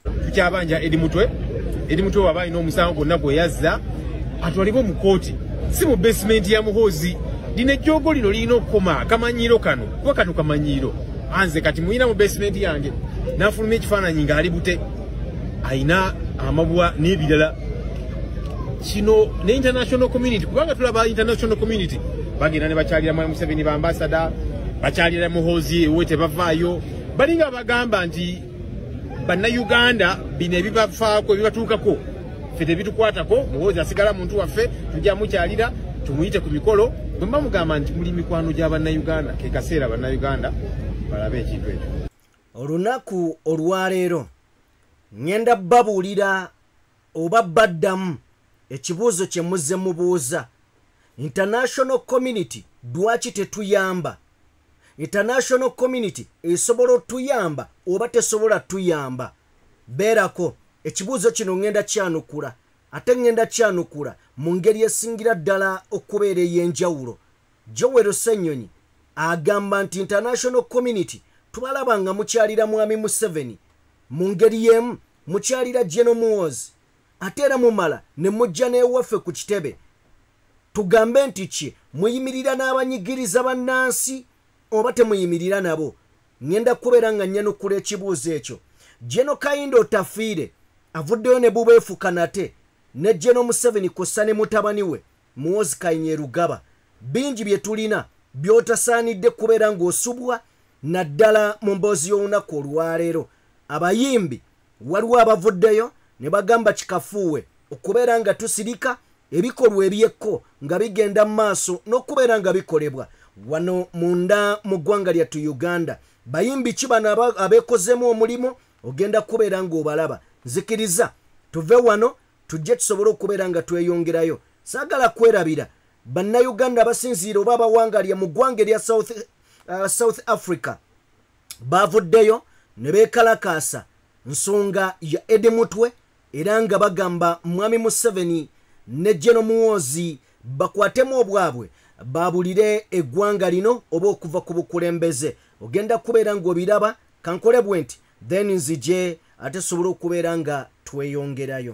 Tukyabanja Eddie Mutwe. Eddie Mutwe waba alina omusango gwonna gwe yazza atwalibwe mu kkooti, si mu basement ya Muhoozi. Lino ejjoogo lino lirina okukoma, akamanyiiro kano kuba kano kamanyiiro. Anze kati muyina mu basement yange n'afulumya ekifaananyi ng'ali bute, ayina amabwa n'ebirala. Kino ne international community, kubanga tulaba international community bagenda ne bakyalira Mwami Museveni, ba ambassador bakyalira Muhoozi ewe tebavaayo, balinga bagamba nti bannayuganda bino ebibafaako ebibatuukako ffe tebitukwatako, Muhoozi asigala muntu waffe, tujja mukyalira tumuyite ku mikolo. Bwe mba mugamba nti muli mikwano gya bannayuganda, ke kaseera bannayuganda balabe ekintu ekyo. Olunaku olwaleero ŋŋenda babuulira oba baddamu ekibuuzo kye muzze mubuuza. International community lwaki tetuyamba? International community esobola otuyamba oba tesobola tuyamba? Beerako ekibuuzo kino ŋŋenda kyanukula, ate ŋŋenda kyanukula mu ngeri esingira ddala okubeera ey'enjawulo. Joel Ssenyonyi agamba nti international community tubalaba nga mukyalira Mwami Museveni, mu ngeri y'emu mukyalira General Muhoozi, ate era mumala ne mujja n'ewaffe ku kitebe. Tugambe nti ki, muyimirira n'abanyigiriza bannansi oba temuyimirira nabo? Ŋŋenda kubeera nga nnyanukula ekibuuzo ekyo. General Kahinda Otafiire avuddeyo ne bubeefuka nate ne General Museveni kw'ossa ne mutabani we Muhoozi Kainerugaba. Bingi bye tulina by'otasaanidde kubeera ng'osubwa, naddala mu mboozi y'olunaku olwaleero. Abayimbi waliwo abavuddeyo ne bagamba kikafuuwe okubeera nga tusirika ebikolwa ebyekko nga bigenda mu maaso n'okubeera nga bikolebwa wano munda mu ggwanga lyattu Uganda. Bayimbi ki bano abeekozeemu omulimu? Ogenda kubeera ng'obalaba. Nzikiriza tuve wano tujje tusobole okubeera nga tweyongerayo. Saagala kwerabira bannayuganda abasinziira oba abawangalya mu ggwanga erya South Africa bavuddeyo ne beekalakaasa nsonga ya Eddie Mutwe, era nga bagamba Mwami Museveni ne General Muhoozi bakwatemu obwabwe babulire eggwanga lino oba okuva ku bukulembeze. Ogenda kubeera ng'obiraba. Kankole bwe nti then nzije ate sobola okubeera nga tweyongerayo.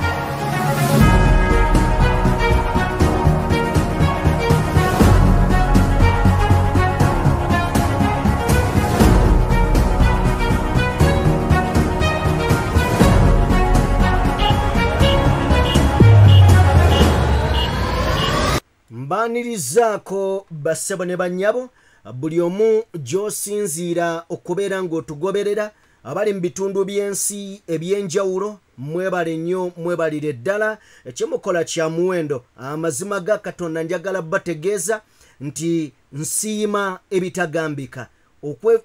Mbaanirizaako bassebo ne bannyabo, buli omu gy'osinziira okubeera ng'otugoberera, abali mu bitundu by'ensi eby'enjawulo, mwebale nnyo, mwebalire ddala, ekyemukola kya muwendo. Amazima ga Katonda njagala bategeeza nti nsiima ebitagambika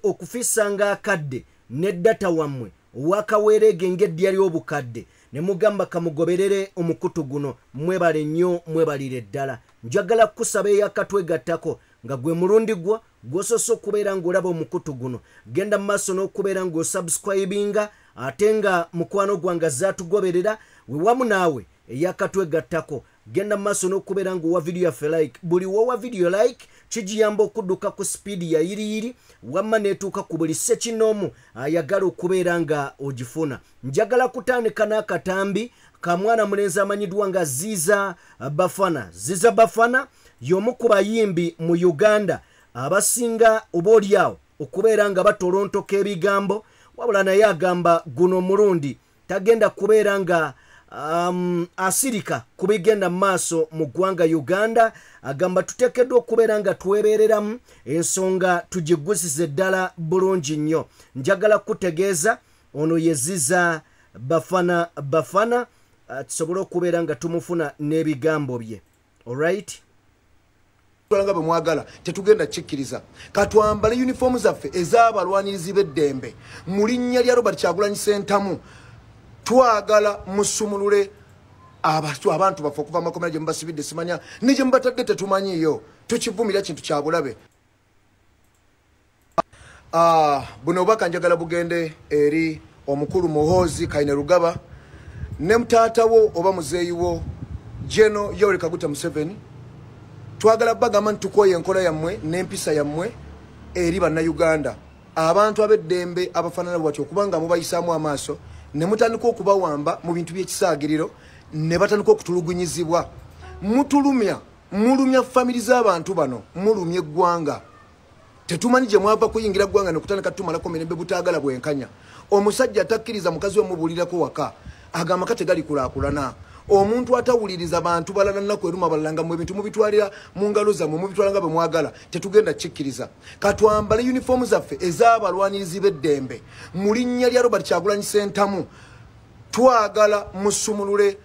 okufisanga akadde ne data wammwe owakaweerege ng'eddya ly'obukadde ne mugamba kamugoberere omukutu guno. Mwebale nnyo, mwebalire ddala. Njagala kukusaba eyakatwegattako nga gwe mulundi gwo gw'osoose okubeera ng'olaba omukutu guno, genda mu maaso n'okubeera ng'osubscribinga, ate nga mukwano gwange zaatugoberera wewamu naawe eyakatwegattako, genda mu maaso n'okubeera ng'owa vidiyo yaffe like. Buli w'owa vidiyo like kigiyamba okudduka ku sipiidi ya yiriyiri, wamma n'etuuka ku buli ssekinoomu ayagala okubeera nga ogifuna. Njagala kutandika n'akatambi ka mwana mulenzi amanyiddwa nga Ziza Bafana. Ziza Bafana y'omu ku bayimbi mu Uganda abasinga oba oliawo okubeera nga batolontoka ebigambo, wabula naye agamba guno omulundi tagenda kubeera nga asirika ku bigenda mu maaso mu ggwanga Uganda. Agamba tuteekeddwa okubeera nga twebeereramu ensonga tugiggusize ddala bulungi nnyo. Njagala kutegeeza ono ye Ziza Bafana Bafana, tusobole okubeera nga tumufuna n'ebigambo bye. Alright? Nga bwe mwagala tetugenda kikkiriza. Katwambale uniform zaffe ez'abalwanirizi b'eddembe mu linnya lya Robert Kyagulanyi Ssentamu. Twagala musumulule abantu baffe okuva amakomera gye mubasibidde, simanya ne gye mubatadde tetumanyiiyo. Tukivumira kintu kya bulabe. Buno obubaka njagala bugende eri omukulu Muhoozi Kainerugaba ne mutaata wo oba muzeeyi wo General Yoweri Kaguta Museveni. Twagala bagamba nti tukooye enkola yammwe n'empisa yammwe eri bannayuganda. Abantu ab'eddembe abafaanana bwatyo okubanga mubayisaamu amaaso Ne mutandika okubawamba mu bintu by'ekisaagiriro, ne batandika okutulugunyizibwa. Mutulumya, mulumya family z'abantu bano, mulumya eggwanga. Tetumanyi gye mwava kuyingira ggwanga ne kutandika tumalako mirembe butaagala bwenkanya. Omusajja atakkiriza mukazi we mubuulirako waka, agamba kate gali kulaakulana. Omuntu atawuliriza bantu balala nnaku eruma balala nga mmwe ebintu mubitwalira mu ngalo zammwe, mubitwala nga bwe mwagala, tetugenda kikkiriza. Katwambale yunifoomu zaffe ez'abalwanirizi b'eddembe mu linnya lya Robert Kyagulanyi Ssentamu. Twagala musumulule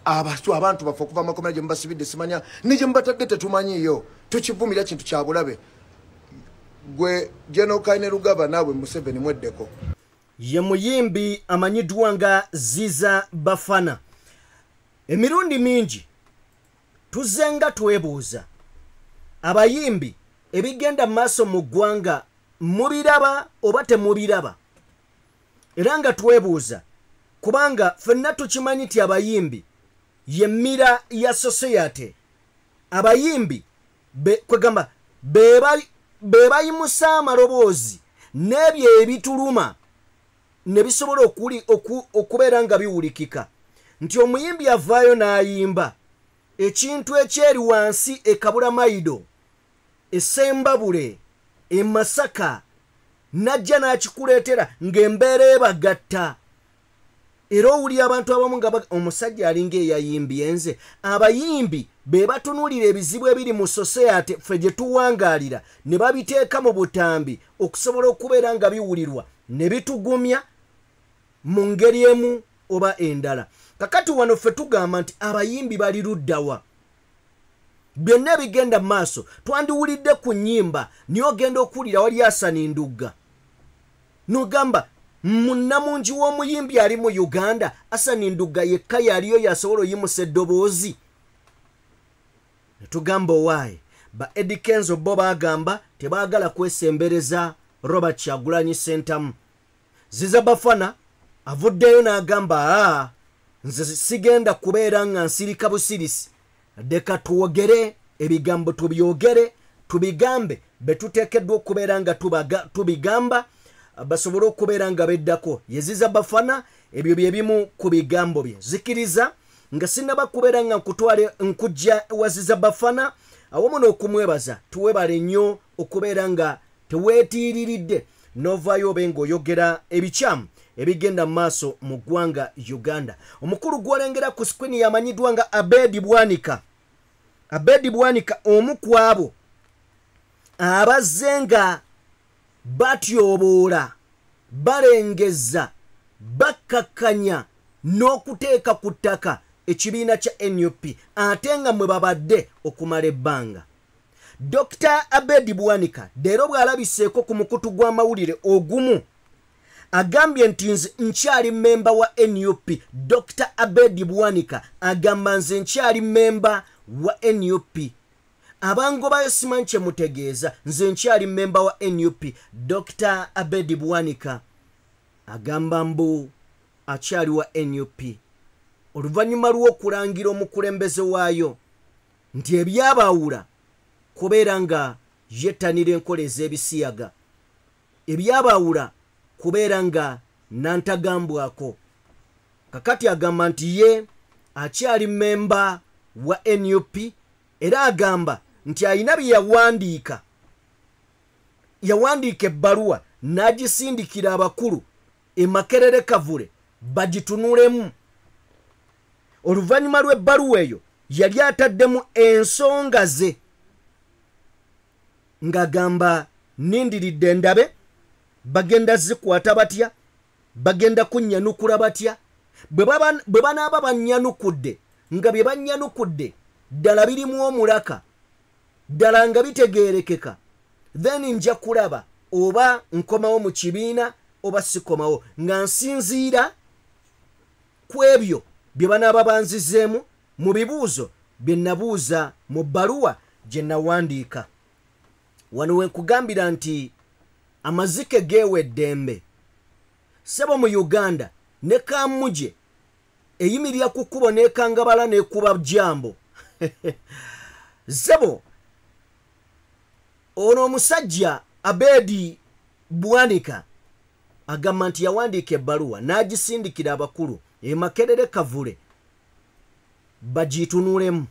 abantu baffe okuva mu makomera gye mubasibidde, simanya ne gye mubatadde tetumanyiiyo. Tukivumira kintu kya bulabe. Gwe General Kainerugaba naawe Museveni mweddeko. Ye muyimbi amanyiddwa nga Ziza Bafana. Emirundi mingi tuzzenga twebuuza abayimbi ebigenda mu maaso mu ggwanga mubiraba oba temubiraba, era nga twebuuza kubanga ffenna tukimanyi nti abayimbi ye mmira ya society. Abayimbi kwegamba be bayimusa amaloboozi n'ebyo ebituluma ne bisobola okubeera nga biwulikika. Nti omuyimbi avaayo n'ayimba ekintu ekyeri wansi e Kabulamayido, e Ssembabule, e Masaka, n'ajja n'akikuleetera ng'embeera ebagatta. Era owulira abantu abamu nga omusajja alinga eyayimbye nze. Abayimbi be batunuulira ebizibu ebiri mu society ffe gye tuwangaalira ne babiteeka mu butambi okusobola okubeera nga biwulirwa ne bitugumya mu ngeri emu oba endala. Kakati wano ffe tugamba nti abayimbi bali luddawa. Byonna ebigenda mu maaso twandiwulidde ku nnyimba, naye ogenda okuwulira wali Hassan Ndugga n'ogamba munnamungi w'omuyimbi ali mu Uganda, Hassan Ndugga yekka yaliyo yasobola oyimusa eddoboozi. Ne tugamba owaaye ba Eddy Kenzo bo baagamba tebaagala kwesembereza Robert Kyagulanyi Ssentamu. Ziza Bafana avuddeyo n'agamba nze sigenda kubeera nga nsirika busirisi, leka twogere ebigambo, tubyogere tubigambe be tuteekeddwa okubeera nga tubigamba basobole okubeera nga beddako. Ye Ziza Bafana ebyo bye bimu ku bigambo bye. Zikiriza nga sinnaba kubeera nga nkutwale nkujja wa Ziza Bafana awamu n'okumwebaza. Tuwebale nnyo okubeera nga teweetiiriridde n'ovaayo obe ng'oyogera ebikyamu ebigenda mu maaso mu ggwanga Uganda. Omukulu gw'olengera ku screen yamanyiddwa nga Abedi Bwanika. Abedi Bwanika omu ku abo abazze nga batyoboola, balengeza, bakkakkanya n'okuteeka ku ttaka ekibiina kya NUP ate nga mwe babadde okumala ebbanga. Dr. Abedi Bwanika leero bw'alabiseeko ku mukutu gw'amawulire ogumu agambye nti nze nkyali mmemba wa NUP. Dr. Abedi Bwanika agamba nze nkyali mmemba wa NUP. Abangobayo simanyi kye mutegeeza, nze nkyali mmemba wa NUP. Dr. Abedi Bwanika agamba mbu akyali wa NUP oluvannyuma lw'okulangira omukulembeze waayo nti ebyabaawula kubeera nga yettanira enkola ez'ebisiyaga, ebyabaawula kubeera nga nantagambwako. Kakati agamba nti ye akyali mmemba wa NUP, era agamba nti alina bye yawandiika. Yawandiika ebbaluwa n'agisindikira abakulu e Makerere Kavule bagitunulemu. Oluvannyuma lw'ebbaluwa eyo yali ataddemu ensonga ze ng'agamba nindiridde ndabe bagenda zikwata batya, bagenda kunnyanukula batya, bwe banaaba bannyanukudde nga bye bannyanukudde ddala birimu omulaka, ddala nga bitegeerekeka, then nja kulaba oba nkomawo mu kibiina oba sikomawo, nga nsinziira ku ebyo bye banaaba banzizeemu mu bibuuzo bye nabuuza mu bbaluwa gye nawandiika. Wano we nkugambira nti amazike geewa eddembe. Ssebo mu Uganda ne Kamuje eyimirira ku kkubo n'ekangabala n'ekuba jambo. Ssebo ono omusajja Abedi Bwanika Agamba nti yawandiika ebbaluwa n'agisindikira abakulu e Makerere Kavule bagitunulemu,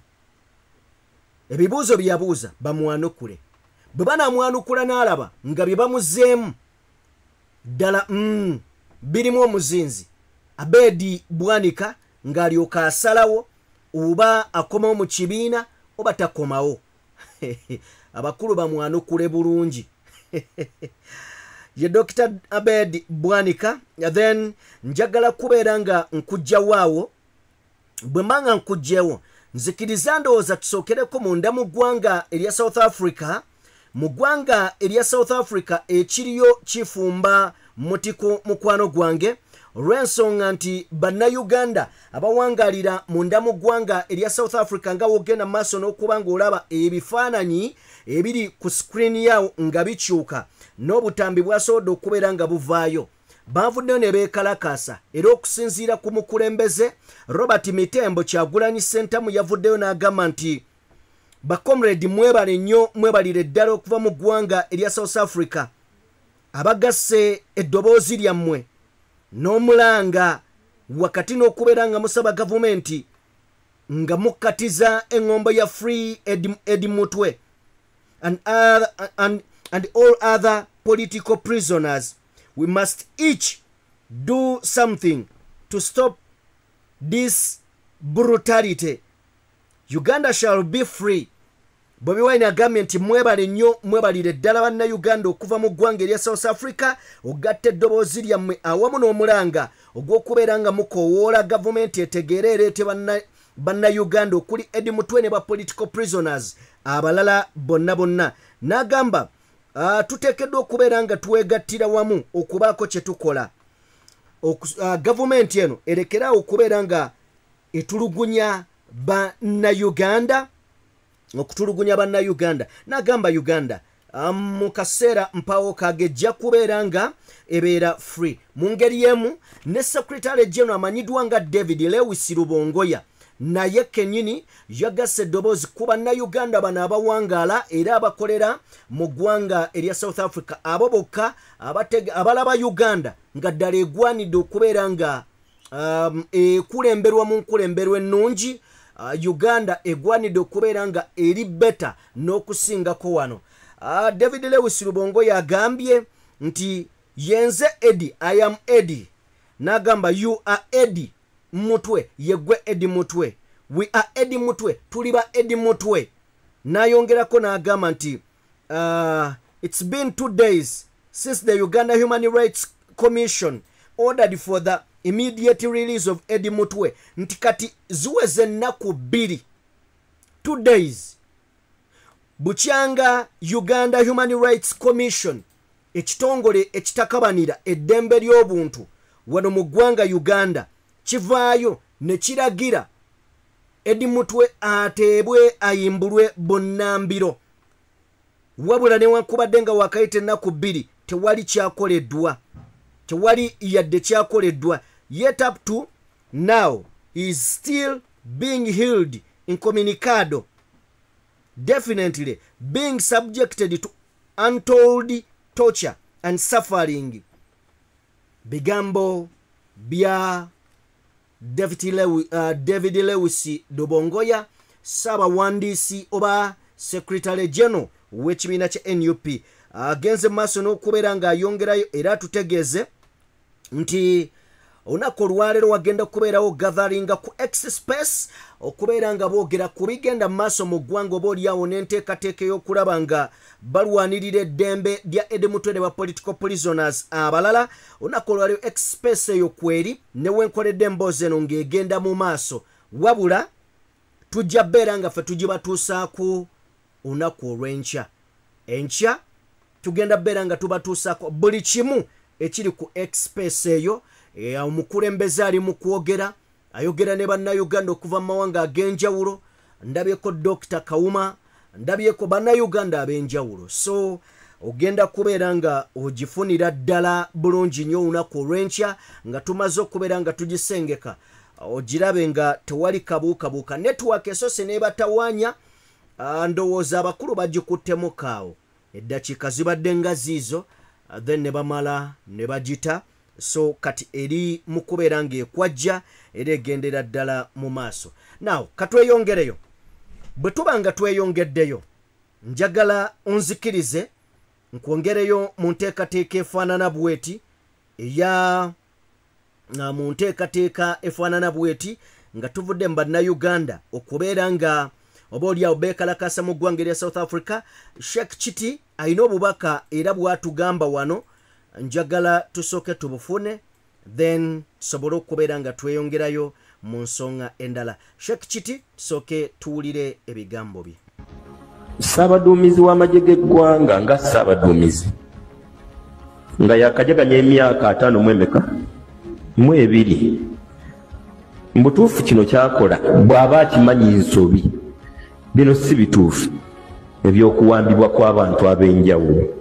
ebibuuzo bye yabuuza bamwanukule. Bwe banaamwanukula n'alaba nga bye bamuzeemu ddala birimu omuzinzi, Abedi Bwanika ng'alyoka asalawo oba akomawo mu kibiina oba takomawo. Abakulu bamwanukule bulungi. Ye Dr. Abed Bwanika. Then njagala kubeera nga nkujjawaawo. Bwe mba nga nkujjewo, nzikiriza ndowooza tusookereko munda mu ggwanga erya South Africa. Mu ggwanga erya South Africa ekiriyo kifumba mutiko, mukwano gwange, olw'ensonga nti Bannayuganda abawangalira munda mu ggwanga erya South Africa, nga wogenda mu maaso n'okuba ng'olaba ebifaananyi ebiri ku screen yawo nga bikyuka n'obutambi bwasobodde okubeera nga buvaayo, bavuddeyo ne beekalakaasa. Era okusinziira ku mukulembeze Robert Mitembo Kyagulanyi Ssentamu, yavuddeyo n'agamba nti, "Bacomrade, mwebale nnyo, mwebalire ddala okuva mu ggwanga erya South Africa abagasse eddoboozi lyammwe n'omulanga wakati n'okubeera nga musaba gavumenti nga mukkatiza eŋŋombo ya Free Edi Mutwe and all other political prisoners. We must each do something to stop this brutality. Uganda shall be free." Bobi Wine agambye nti mwebale nnyo, mwebalire ddala Bannayuganda okuva mu ggwanga erya South Africa ogatta eddoboozi lyammwe awamu n'omulanga ogw'okubeera nga mukoowoola gavumenti etegeere ereete Bannayuganda okuli Edi Mutwe ne ba political prisoners abalala bonna bonna. N'agamba tuteekeddwa okubeera nga twegattira wamu okubaako kye tukola, gavumenti eno erekeraawo okubeera nga etulugunya Bannayuganda, okutulugunya Bannayuganda. N'agamba Uganda mu kaseera mpawo kagejja kubeera nga ebeera free. Mu ngeri y'emu ne Secretary General amanyiddwa nga David Lewis Rubongoya naye kennyini yagasse eddoboozi ku Bannayuganda bano abawangaala era abakolera mu ggwanga erya South Africa, abo bokka abalaba Uganda nga ddala egwanidde okubeera nga ekulemberwa mu nkulemberwa ennungi, Uganda egwanidde okubeera nga eri better n'okusingako wano. David Lewis Rubongoya agambye nti yenze Eddie, I am Eddie. N'agamba, "You are Eddie Mutwe," yeggwe Eddie Mutwe. "We are Eddie Mutwe," tuli ba Eddie Mutwe. N'ayongerako n'agamba nti it's been 2 days since the Uganda Human Rights Commission ordered for the immediate release of Eddie Mutwe, nti kati ziweze ennaku 2, 2 days bukyanga Uganda Human Rights Commission, ekitongole ekitakabanira eddembe ly'obuntu wano mu ggwanga Uganda, kivaayo ne kiragira Eddie Mutwe ateebwe, ayimbulwe bonnambiro. Wabula newankubadde nga wakayita ennaku 2, tewali kyakoleddwa, tewali yadde kyakoleddwa. Yet up to now he is still being held incommunicado, definitely being subjected to untold torture and suffering. Bigambo bya David Lewis Rubongoya, saabawandiisi oba Secretary General w'ekibiina kya NUP. Agenze mu maaso n'okubeera ng'ayongerayo era atutegeeze nti olunaku olwaleero wagenda kubeerawo gathering ku X Space okubeera nga boogera ku bigenda mu maaso mu ggwanga, oba oliawo n'enteekateeka ey'okulaba nga balwanirira eddembe lya Eddie Mutwe ne ba political prisoners abalala. Olunaku olwaleero X Space eyo kweri newenkoledde emboozi eno ng'egenda mu maaso, wabula tujja beera nga ffe tugibatuusaako olunaku olw'enkya. Enkya tugenda beera nga tubatuusaako buli kimu ekiri ku X Space eyo. Omukulembeze ali mu kwogera, ayogera ne Bannayuganda okuva mu mawanga ag'enjawulo. Ndabyeko Dr Kawuma, ndabyeko Bannayuganda ab'enjawulo, so ogenda kubeera nga ogifunira ddala bulungi nnyo olunaku olw'enkya nga tumaze okubeera nga tugisengeka, ogirabe nga tewali kabuukabuuka. Network esose n'ebatawaanya, ndowooza abakulu bagikuttemu kaawo, eddakiika zibadde nga ziizo. Then ne bamala ne bagita. So kati eri mu kubeera ng'ekwajja era egendera ddala mu maaso. Now katweyongereyo. Bwe tuba nga tweyongeddeyo, njagala onzikirize nkwongereyo mu nteekateeka efaanana bweti eya mu nteekateeka efaanana bweti nga tuvudde mu bannayuganda okubeera nga oba oliawo beekalakasa mu ggwanga erya South Africa. Sheikh Kiti alina obubaka era bw'atugamba wano, njagala tusooke tubufune then tusobole okubeera nga tweyongerayo mu nsonga endala. Sheikh Kiti, tusooke tuwulire ebigambo bye. Ssaabaduumizi w'amagye g'eggwanga nga ssaabaduumizi nga yakajaganya emyaka 52, mu butuufu kino kyakola bw'aba akimanyi nsobi, bino si bituufu. Ebyokuwambibwa kw'abantu ab'enjawulo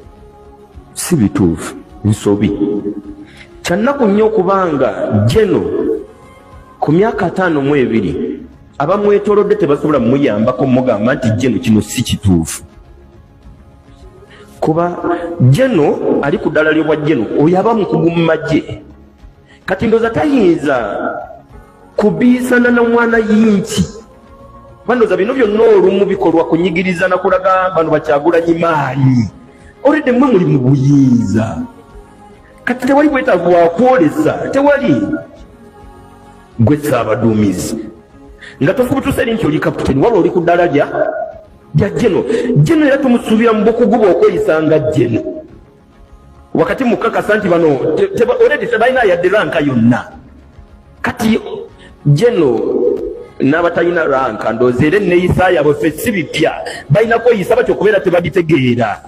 si bituufu, nsobi. Kyannaku nnyo okubanga Geno ku myaka 52 abamwetoolodde tebasobola muyambako mugamba nti Geno kino si kituufu, kuba Geno ali ku ddala ly'obwa Geno oyo aba mukugu mu magye. Kati ndowooza tayinza kubiisana na mwana yinki, bandowooza bino byonna olumu bikolwa kunyigiriza na kulaga bano bakyagulanyi maanyi. Olidde mmwe muli mu buyinza, kati tewali bwetaavu wa kwolesa, tewali. Gwe ssaabaduumizi nga tofubutuse eri nti oli kaputeni, wabula oli ku ddala lya Geno. Geno era tumusuubira mu bukugu bwe okweyisa nga Geno, wakati mukakasa nti bano already tebalina yadde ranka yonna. Kati Geno n'abatalina ranka ndowooza era enneeyisa yaabwe ffe si bipya, balina kweyisa batyo okubeera tebabitegeera.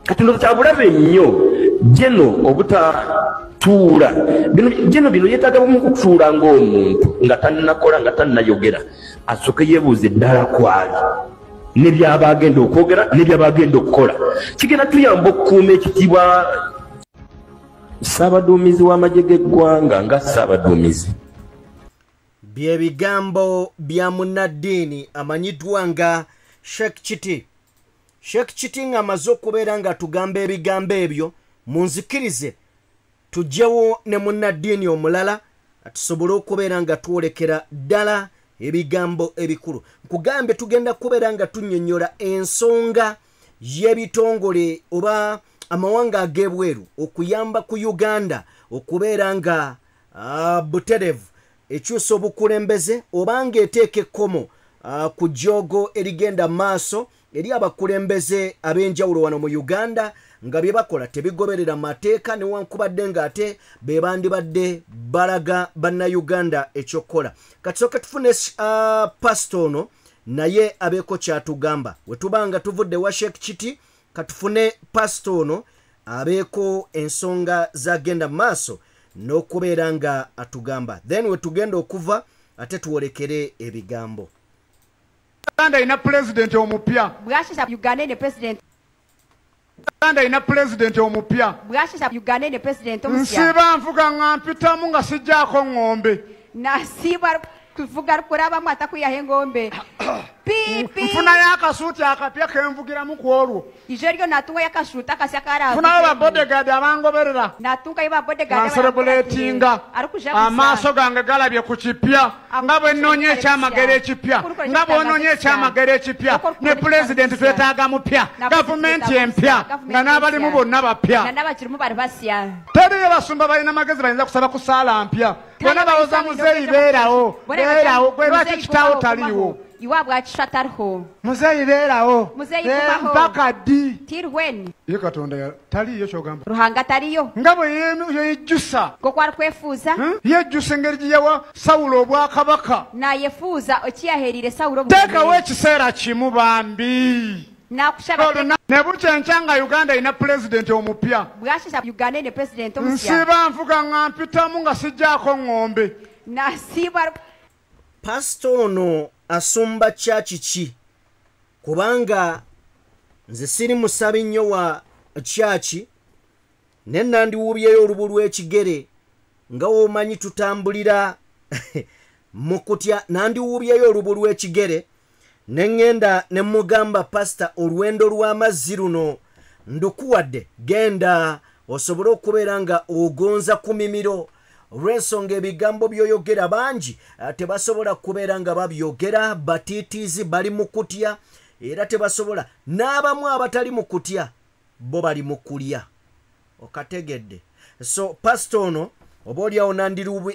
Kati ndowooza kyabulabe nnyo Geno obutatuula bino. Geno bino yeetaaga bumu kutuula ng'omuntu nga tannakola, nga tannayogera, asooke yeebuuze eddala kwali ne by'aba agenda okwogera ne by'aba agenda okukola. Kigenda tuyamba okukuuma ekitiibwa. Ssaabaduumizi w'amagye g'eggwanga nga ssaabaduumizi. Bye bigambo bya munnaddiini amanyiddwa nga Sheikh Kiti. Sheikh Kiti ng'amaze okubeera nga tugamba ebigambo ebyo, munzikirize tujjewo ne munnaddiini omulala tusobole okubeera nga twolekera ddala ebigambo ebikulu. Nkugambye tugenda kubeera nga tunnyonnyola ensonga y'ebitongole oba amawanga ag'ebweru okuyamba ku Uganda okubeera nga butereevu ekyusa obukulembeze oba ng'eteeka ekkomo ku jjoogo erigenda maaso eri abakulembeze ab'enjawulo wano mu Uganda nga bye bakola tebigoberera mateeka, newankubadde ng'ate be bandibadde balaga bannayuganda ekyokukola. Katusooke tufune pasita ono naye abeeko kyatugamba. We tuba nga tuvudde wa Sheikh Kiti, katufune pasita ono abeeko ensonga zagenda maaso n'okubeera nga atugamba, then we tugenda okuva ate tuwolekere ebigambo. Uganda ina pulezidenti omupya. Bwashisha Uganda ine president. Uganda ina pulezidenti omupya. Bwashisha Uganda ine president omusya. Nsiba nvuga nga mpitamu nga sijjaako ng'ombe. Nasiba kuvuga kurabamu atakuyaho engombe. Pipi. Nfunayo akasuuti akapya ke nvugiramu ku olwo. Ijo ryo natunga yakashuta akasya karavuze. Nfunayo ba bodyguard abangoberera. Natunga ba bodyguard abanserebulatinga. Amaaso gange galabye ku kipya nga bwe nnoonya ekyamagero ekipya, nga bw'onoonya ekyamagero ekipya ne pulezidenti twetaaga mupya, gavumenti empya nga n'abalimu bonna bapya. N'abakirimu bari basya. Teriyo basumba balina magezi bayinza kusaba ku ssaala mpya. Bonna bawoza muzeeyi beerawo, beerawo, gwe lwaki kitaawo taliiwo? Iwabwe akisha tariho. Muzeeyi beerawo. Muzeeyi kubaho. Mpaka ddi? Till when? Ye Katonda taliiyo ky'ogamba. Ruhanga taliyo. Nga bwe yejjusa. Nk'oku arikwefuuza. Yejjusa engeri gye yawa Sawulo obwakabaka. Nayefuuza ekiyaheerire Sawulo. Teekawo ekiseera kimu bambi. Nakushaba. Ne bukya enkya nga Uganda erina pulezidenti omupya. Bwashisha Uganda ine president omusya. Nsiba nvuga nga mpitamu nga sijjaako ng'ombe. Nasiba. Pasita ono asumba kyaki ki? Kubanga nze siri musabi nnyo wa kyaki, ne nandiwuubyeyo olubu lw'ekigere nga w'omanyi tutambulira mu kutya. Nandiwuubyeyo olubu lw'ekigere ne ŋŋenda ne mugamba pasita, olwendo lw'amazzi luno ndukuwadde, genda Osobole okubeera nga ogonza ku mimiro olw'ensonga ebigambo by'oyogera bangi tebasobola kubeera nga babyogera, batiitiizi bali mu kutya era tebasobola, n'abamu abatali mu kutya bo bali mu kulya. Okategedde? So pasita ono oba oliawo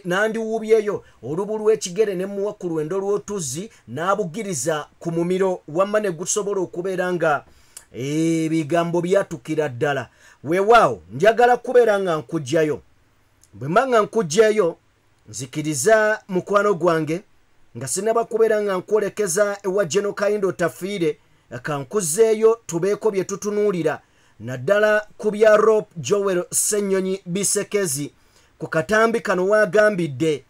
nandiwuubyeyo olubu lw'ekigere ne muwa ku lwendo lw'otuzzi n'abugiriza ku mumiro, wamma ne gusobola okubeera nga ebigambo byatukira ddala. Weewaawo njagala kubeera nga nkugjayo. Bwe mba nga nkugjayo, nzikiriza mukwano gwange nga sinaba kubeera nga nkwolekeza ewa General Kahinda Otafiire, kankuzeeyo tubeeko bye tutunuulira naddala ku bya Rob Joel Ssenyonyi Bisekezi. Ku katambi kano waagambidde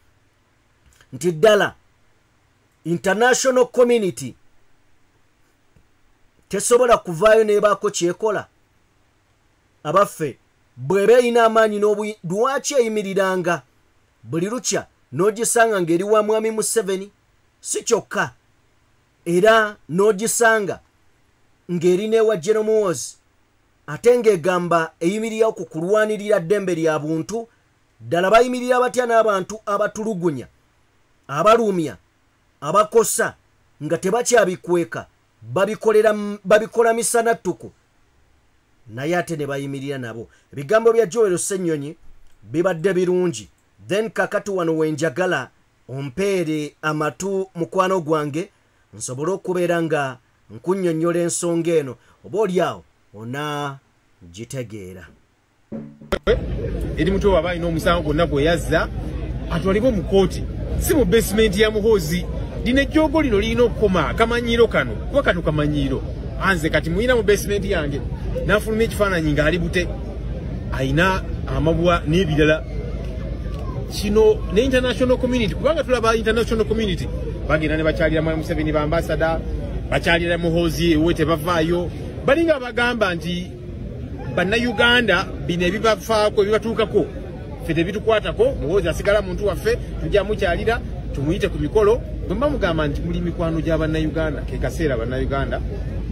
nti ddala international community tesobola kuvaayo n'ebaako kyekola. Abaffe, bw'eba erina amaanyi lwaki eyimiriranga buli lukya n'ogisanga ng'eri wa Mwami Museveni? Si kyokka, era n'ogisanga ng'eri n'ewa General Muhoozi, ate ng'egamba eyimirirawo ku kulwanirira ddembe lya buntu. Ddala bayimirira batya n'abantu abatulugunya, abalumya, abakosa nga tebakyabikweka, babikola misana ttuku, naye ate ne bayimirira nabo? Ebigambo bya Joel Ssenyonyi bibadde birungi. Then kakati wano wenjagala ompeere amatu mukwano gwange nsobole okubeera nga nkunnyonnyola ensonga eno, oba oliawo onaagitegeera. Eri Mutwe waba alina omusango gwonna gwe yazza atwalibwe mu kooti, si mu basement ya Muhoozi. Lino ejjoogo lino lirina okukoma, akamanyiiro kano, kuba kano kamanyiiro. Anze kati muyina mu basement yange n'afulumya ekifaananyi ng'ali bute, ayina amabwa n'ebirala. Kino ne international community, kubanga tulaba international community bagenda ne bakyalira Mwami Museveni, ba ambassador bakyalira Muhoozi ewe tebavaayo, balinga abagamba nti bannayuganda bino ebibafaako ebibatuukako ffe tebitukwatako, Muhoozi asigala muntu waffe, tujja mukyalira tumuyite ku mikolo. Bwe mba mugamba nti muli mikwano gya bannayuganda, ke kaseera bannayuganda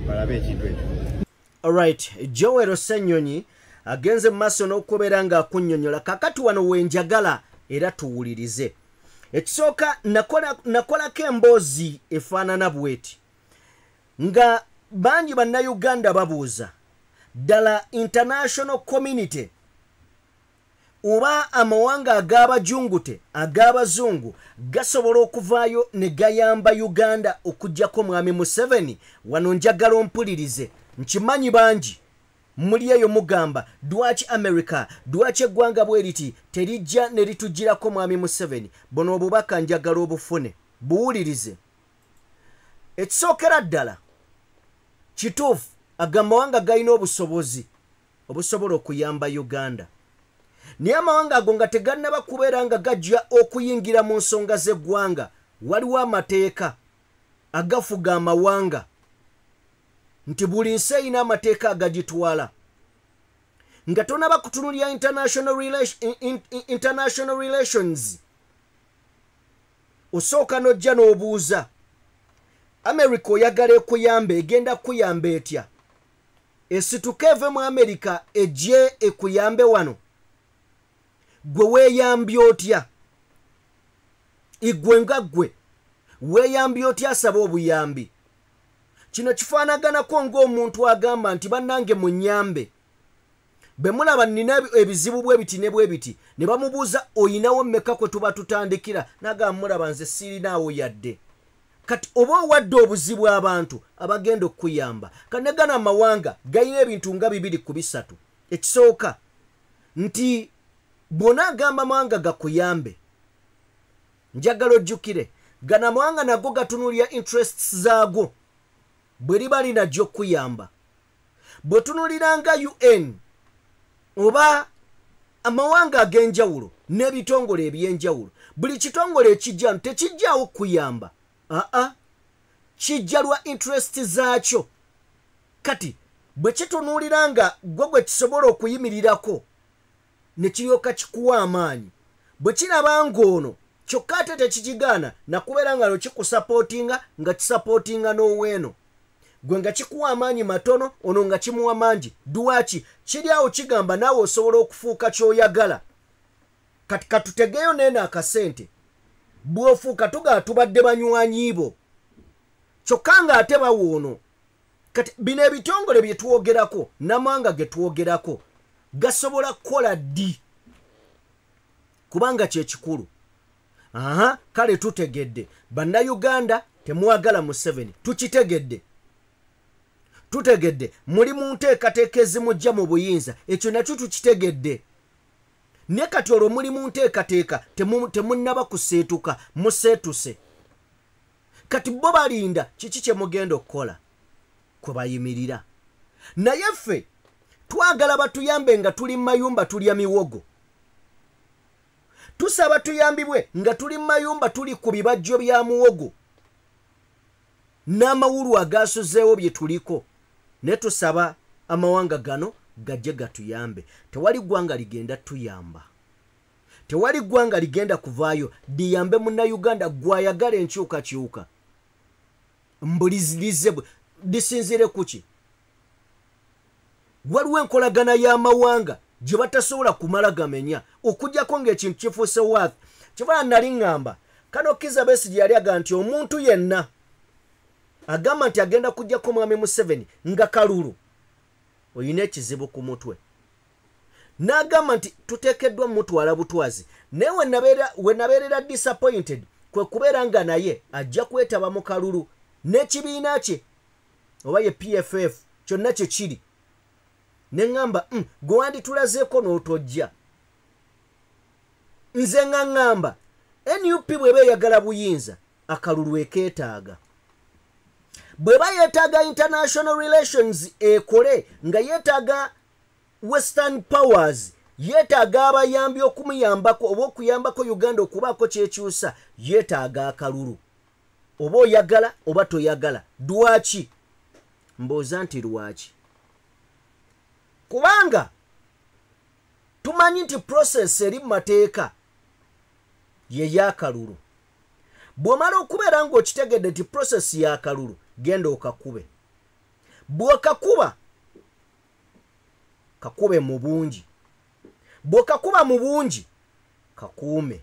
balabe ekintu ekyo. Alright, Joel Ssenyonyi agenze mu maaso n'okubeera ng'akunnyonnyola. Kakati wano wenjagala era tuwulirize. Ekisooka, nakolako emboozi efaanana bweti nga bangi bannayuganda babuuza ddala international community oba amawanga ag'abajungute ag'abazungu gasobola okuvaayo ne gayamba Uganda okuggyako Mwami Museveni. Wano njagala ompulirize. Nkimanyi bangi muli eyo mugamba lwaki America, lwaki eggwanga bwe riti terijja ne litugirako Mwami Museveni. Buno obubaka njagala obufune, buwulirize. Ekisookera ddala, kituufu agamawanga galina obusobozi obusobola okuyamba Uganda, naye amawanga ago nga tegannaba kubeera nga gajja okuyingira mu nsonga z'eggwanga, waliwo amateeka agafuga amawanga nti buli nsi erina amateeka agagitwala. Nga tonaba kutunulira international relations, osooka n'ojja n'obuuza America oyagala ekuyamba, egenda kuyamba etya? Esituke eve mu America ejje ekuyambe wano? Gwe weeyambye otya? Igwe nga ggwe weeyambye otya asaba obuyambi? Kino kifaanaganako ng'omuntu agamba nti bannange munnyambe, bwe mulaba nnina ebizibu bwe biti ne bwe biti, ne bamubuuza oyinawo mmeka kwe tuba tutandikira, n'agamba mulaba nze sirinaawo yadde. Kati oba owadde obuzibu abantu abagenda okukuyamba. Kanegana amawanga galina ebintu nga 2 ku 3. Ekisooka nti bw'onaagamba amawanga gakuyambe, njagala ojjukire gano amawanga nago gatunuulira interests zaago bwe liba linajja okukuyamba. Bw'otunuulira nga UN oba amawanga ag'enjawulo n'ebitongole eby'enjawulo, buli kitongole ekijja tekijjaawo kukuyamba, aa kijja lwa interest zaakyo. Kati bwe kitunuulira nga gwe gwe kisobola okuyimirirako ne kiryoka kikuwa amaanyi, bwe kiraba ng'ono kyokka ate tekikigaana nakubeera nga kikusapootinga nga kisapootinga n'oweeno, gwe nga kikuwa amaanyi matono, ono nga kimuwa mangi. Lwaki? Kiri awo kigamba naawe osobola okufuuka ky'oyagala. Kati katutegeyo neeno akasente. Bw'ofuuka tugaba tubadde banywanyi bo. Kyokka ng'ate bawoono. Kati bino ebitongole bye twogerako n'amawanga ge twogerako gasobola kukola ddi? Kubanga kye kikulu. Aha, kale tutegedde. Bannayuganda temwagala Museveni. Tukitegedde. Tutegedde. Muli mu nteekateeka ezimujja mu buyinza. Ekyo nakyo tukitegedde. Ne kati olwo muli mu nteekateeka temunnaba kuseetuka, museetuse. Kati bo balinda kiki kye mugenda okukola kwe bayimirira. Naye ffe twagala batuyambe nga tuli mu mayumba tulya miwogo. Tusaba tuyambibwe nga tuli mu mayumba tuli ku bibajjo bya muwogo n'amawulu agasuzeewo bye tuliko. Ne tusaba amawanga gano gajje gatuyambe. Tewali ggwanga ligenda tuyamba. Tewali ggwanga ligenda kuvaayo liyambe munnayuganda gw'ayagala enkyukakyuka. Mbulizirize lisinziire ku ki? Waliwo enkolagana y'amawanga gye batasobola kumala gamenya okuggyako ng'ekintu kifuuse waath. Kiva nali ŋŋamba kano Kizza Besigye yali agamba nti omuntu yenna agamba nti agenda kuggyako Mwami Museveni nga kalulu oyina ekizibu ku mutwe. N'agamba nti tuteekeddwa mutwala butwazi. Naye we nabeerera disappointed kwe kubeera nga naye ajja kwetaba mu kalulu n'ekibiina kye oba ye PFF kyonna kye kiri. Ne ŋŋamba gwe wanditulazeeko n'otojja. Nze nga ŋŋamba NUP bw'eba eyagala buyinza akalulu ekeetaaga. Bw'eba yeetaaga international relations ekole nga yeetaaga Western powers, yeetaaga abayambi okumuyambako oba okuyambako Uganda okubaako kyekyusa, yeetaaga akalulu. Oba oyagala oba toyagala. Lwaki? Mbuuza nti lwaki? Kubanga tumanyi nti process eri mu mateeka ye y'akalulu. Bw'omala okubeera ng'okitegedde nti process y'akalulu, genda okakube. Bw'okakuba, kakube mu bungi. Bw'okakuba mu bungi, kakuume.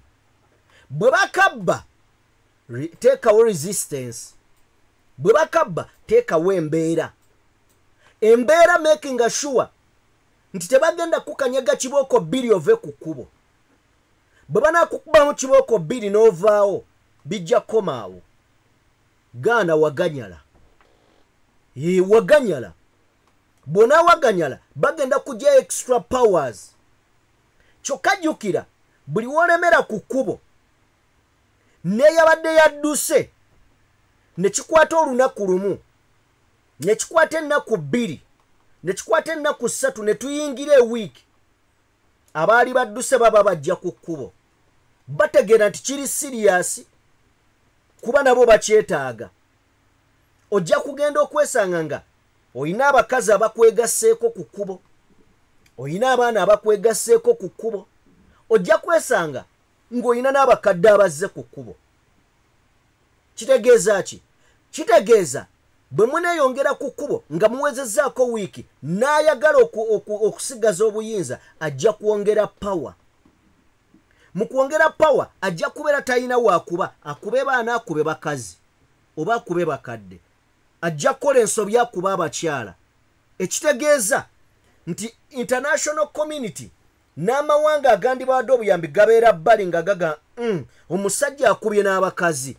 Bwe bakabba, teekawo resistance. Bwe bakabba, teekawo embeera. Embeera making sure nti tebagenda kukanyaga kibooko bbiri ove ku kkubo. Bwe banaakukubamu kibooko bbiri n'ovaawo, bijja kukomaawo. Gaana waganyala. Ye waganyala. Bw'onaawaganyala bagenda kujja extra powers. Kyokka jjukira buli w'olemera ku kkubo n'eyabadde yadduse ne kikwata olunaku lumu, ne kikwata ennaku bbiri, ne kikwata ennaku ssatu, ne tuyingira ewiiki, abaali badduse baba bajja ku kkubo. Bategeera nti kiri serious kuba nabo bakyetaaga. Ojja kugenda okwesanga nga oyina abakazi abakwegasseeko ku kkubo, oyina abaana abakwegasseeko ku kkubo, ojja kwesanga ng'olina n'abakadde abazze ku kkubo. Kitegeeza ki? Kitegeeza bwe muneeyongera ku kkubo nga muwezezzaako wiiki, n'ayagala okusigaza obuyinza ajja kwongera power. Mu kwongera power ajja kubeera talina waakuba, akube baana, akube bakazi oba akube bakadde. Ajja kukola ensobi akuba abakyala. Ekitegeeza nti international community n'amawanga agandibadde obuyambi gabeera bbali nga gaga omusajja akubye n'abakazi.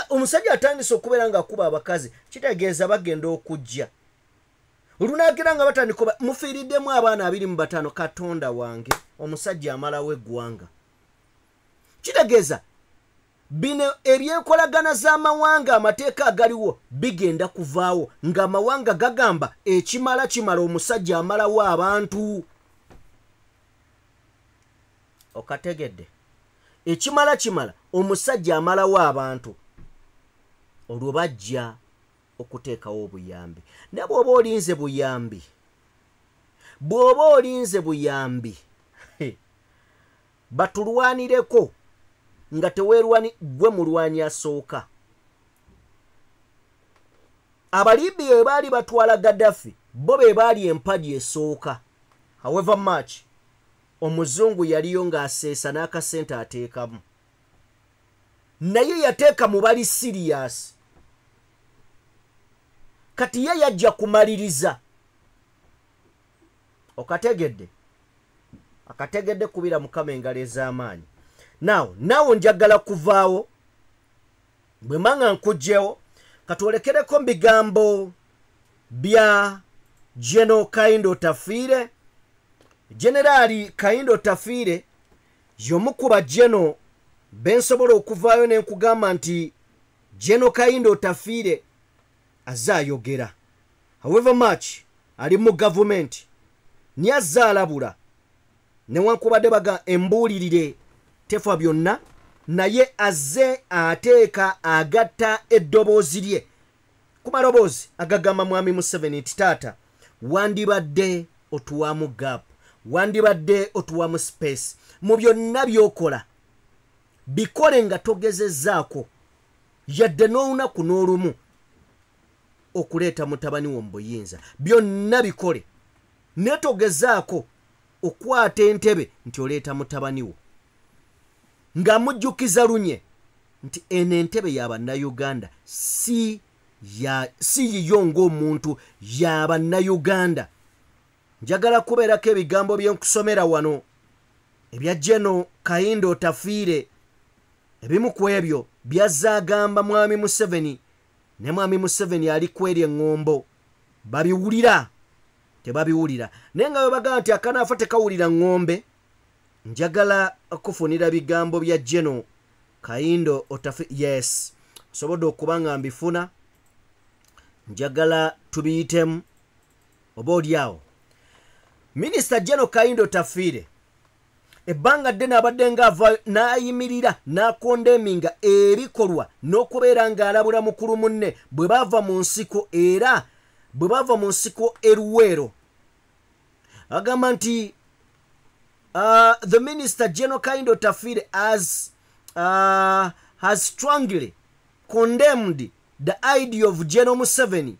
Omusajja atandise okubeera ng'akuba abakazi, kitegeeza bagenda okujja. Olunaagira nga batandika mufiiriddemu abaana 25, Katonda wange, omusajja amalawo eggwanga. Kitegeeza bino ebyenkolagana z'amawanga amateeka agaliwo bigenda kuvaawo ng'amawanga gagamba ekimala kimala, omusajja amalawo abantu. Okategedde? Ekimala kimala, omusajja amalawo abantu. Olwo bajja okuteekawo obuyambi. Naye bw'oba olinze buyambi, bw'oba olinze buyambi, batulwanireko nga teweerwani gwe mulwanyi asooka. Abalibiya bwe baali batwala Gaddafi, Bo be baali empagi esooka. However much omuzungu yaliyo ng'aseesa n'akasente ateekamu, naye yateeka mu bali serious. Kati ye yajja kumaliriza. Okategedde? Akategedde kubira Mukama engalo ez'amaanyi. Naawe njagala kuvaawo bwe manga nkugjewo katwolekereko mu bigambo bya General Kahinda Otafiire. Generali Kahinda Otafiire y'omu ku ba General bensobola okuvaayo ne nkugamba nti General Kahinda Otafiire azze ayogera. However much ali mu gavumenti, niye azze alabula, newankubadde baga embuulirire tefa byonna, naye azze ateeka agatta eddoboozi lye ku maloboozi agagamba Mwami Museveni nti taata, wandibadde otuwamu gap, wandibadde otuwamu space mu byonna by'okola, bikole nga togezezzaako yadde n'olunaku n'olumu okuleeta mutabani wo mu buyinza. Byonna bikole naye togezaako okwata entebe nti oleeta mutabani wo, ng'amujjukiza lunye nti eno entebe ya Bannayuganda, si yiyo ng'omuntu, ya Bannayuganda. Njagala kubeerako ebigambo bye nkusomera wano ebya General Kahinda Otafiire. Ebimu ku ebyo byazze agamba Mwami Museveni, ne Mwami Museveni ali kweri eŋŋombo. Babiwulira tebabiwulira, naye nga bwe bagamba nti akanaafa tekawulira ŋŋombe. Njagala kufunira bigambo bya General Kahinda Otafiire. Yes, osobodde okuba nga mbifuna, njagala tubiyitemu oba oliawo. Minisita General Kahinda Otafiire ebbanga ddene abadde ng'ava n'ayimirira n'akondeminga ebikolwa n'okubeera ng'alabula mukulu munne bwe bava mu nsiko, era bwe bava mu nsiko e Luweero. Agamba nti the minister General Kahinda Otafiire has strongly condemned the idea of General Museveni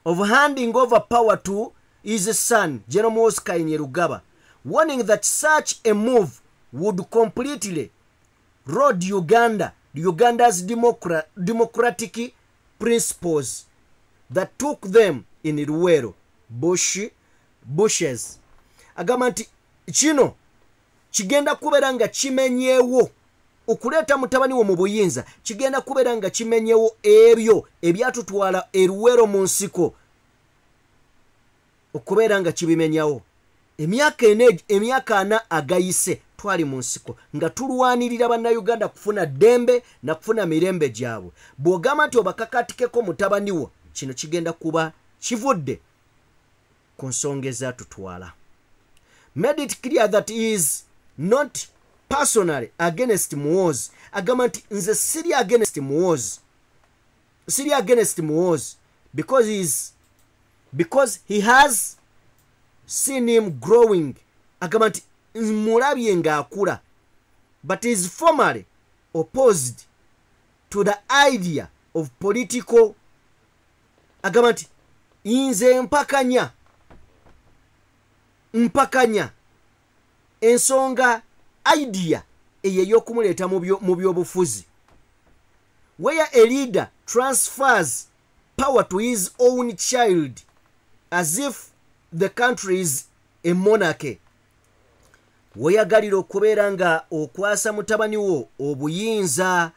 of handing over power to his son General Muhoozi Kainerugaba, warning that such a move would completely erode Uganda's democratic principles that took them in Luweero bushes. Agamba nti kino kigenda kubeera nga kimenyeewo okuleeta mutabani wo mu buyinza, kigenda kubeera nga kimenyewo ebyo ebyatutwala e Luweero mu nsiko, okubeera nga kibimenyawo. Emyaka 4 agayise twali mu nsiko nga tulwanirira Bannayuganda kufuna ddembe na kufuna mirembe gyabwe. Bw'ogamba nti obakakatikeko mutabani wo, kino kigenda kuba kivudde ku nsonga ezatutwala. Made it clear that he is not personally against Muhoozi. Agamba nti nze siri against Muhoozi, siri against Muhoozi because he has seen him growing. Agamba nti mulabye ng'akula, but is formally opposed to the idea of political. Agamba nti nze mpakanya ensonga idea eyo ey'okumuleeta mu byobufuzi, where a leader transfers power to his own child as if the country is a monarchy. Weyagalira okubeera nga okwasa mutabani wo obuyinza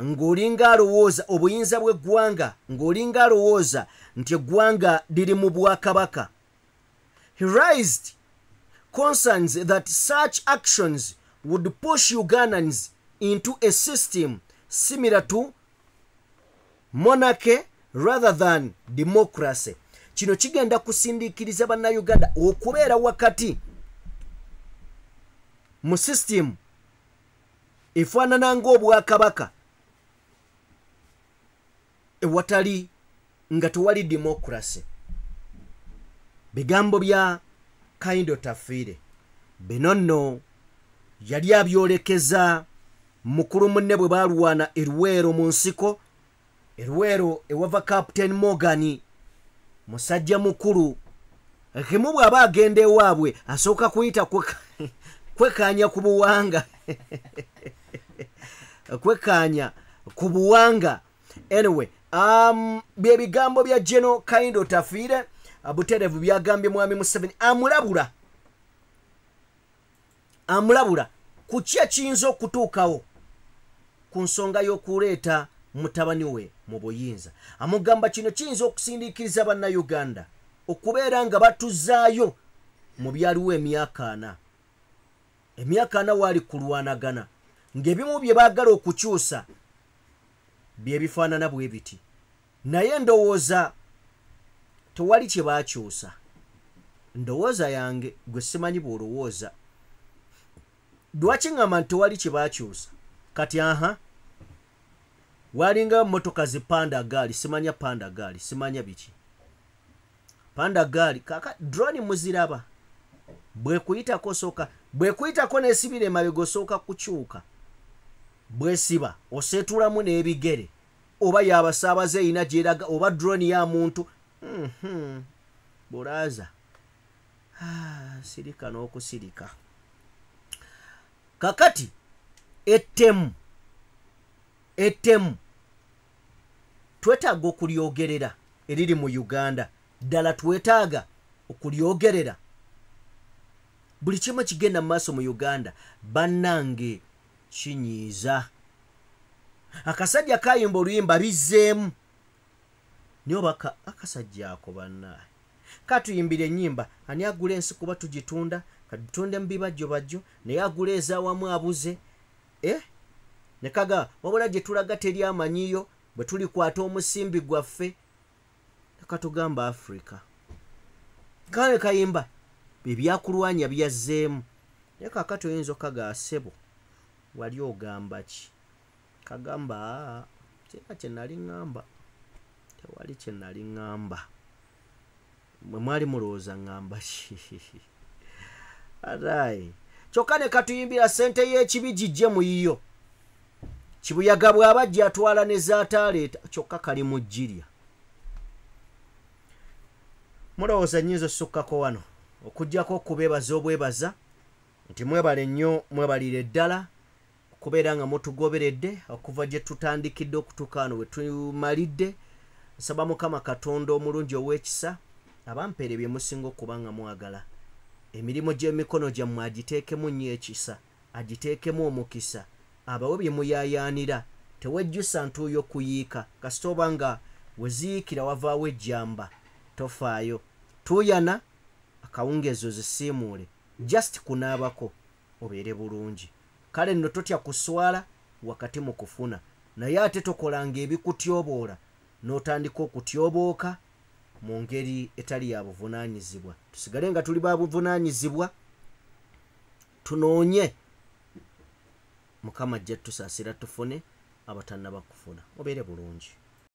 ng'olinga alowooza obuyinza bw'eggwanga, ng'olinga alowooza nti eggwanga liri mu bwakabaka. He raised concerns that such actions would push Ugandans into a system similar to monarchy rather than democracy. Kino kigenda kusindiikiriza Bannayuganda okubeera wakati mu system efaanana ng'obwakabaka ewatali nga tewali democracy. Bigambo bya Kahinda Otafiire bino nno yali abyolekeza mukulu munne bwe baalwana e Luweero mu nsiko, e Luweero ewava Captain Morgan. Musajja mukulu Kimu bw'aba agenda ewaabwe asooka kuyita kwekkaanya ku buwanga. Kwekkaanya ku buwanga. Anyway, bye bigambo bya General Kahinda Otafiire butereevu byagambye Mwami Museveni. Amulabula ku ki ekiyinza okutuukawo ku nsonga y'okuleeta mutabani we mu buyinza. Amugamba kino kiyinza okusindiikiriza Bannayuganda okubeera nga batuzaayo mu byaliwo emyaka 4. Emyaka 4 waali kulwanagana ng'ebimu bye baagala okukyusa bye bifaanana bwe biti. Naye ndowooza tewali kye baakyusa. Ndowooza yange gwe simanyi bw'olowooza. Lwaki ŋŋamba nti tewali kye baakyusa? Kati aha walinga mmotoka zi panda gaali, simanya panda gaali, simanya biki. Panda gaali, kaka drone muziraba. Bwekuyitako osooka, bwekuyitako n'esibira emabega osooka kukyuka. Bwesiba oseetulamu n'ebigere oba y'abasaabaze erina gy'eraga oba drone ya muntu. Bulaaza. Sirika n'okusirika. Kakati ettemu twetaaga okulyogerera eriri mu Uganda. Ddala twetaaga okulyogerera. Buli kimu kigenda mu maaso mu Uganda bannange kinyiiza. Akasajja kayimba oluyimba bizzeemu. Naye oba akasajja ako bannaye katuyimbira ennyimba ani agula ensi kuba tugitunda, katutunde mu bibajjo bajjo, naye agula ez'awamu abuze. Ne kaga wabula gye tulaga teri amanyiyo bwe tulikwata omusimbi gwaffe. Katugamba Africa. Kale kayimba ebyakulwanya byazzeemu. Naye kaakati oyinza okaga ssebo wali ogamba ki? Kagamba tera kye nali ŋŋamba, tewali kye nali ŋŋamba. Mwe mwali mulowooza ŋŋamba ki? Alright. Kyokka ne katuyimbira ssente y'ekibi gijje mu yiyo. Kibuyaga bw'abajja atwala ne z'ataaleeta, kyokka kali mu ggirya. Mulowooza nnyinza ossukkako wano okuggyako okubeebaza obwebaza nti mwebale nnyo, mwebalire ddala okubeera nga mutugoberedde okuva gye tutandikidde okutuuka wano we tumalidde. Nsaba Mukama Katonda omulungi ow'ekisa abampeere bye musinga okuba nga mwagala. Emirimu gy'emikono gyammwe agiteekemu nnyo ekisa, agiteekemu omukisa, abawe bye muyaayaanira. Tewejjusa ntuuyo kuyiika, kasita oba nga we ziyiikira wavaawo ejjamba, tofaayo. Tuuyana akawungeezi ozisiimuule, just kunaabako obeere bulungi. Kale nno totya kuswala wakati mu kufuna, naye ate tokolanga ebikutyoboola n'otandika okutyobooka mu ngeri etali ya buvunaanyizibwa. Tusigale nga tuli ba buvunaanyizibwa, tunoonye Mukama ajja tusaasira tufune abatannaba kufuna. Obeere bulungi.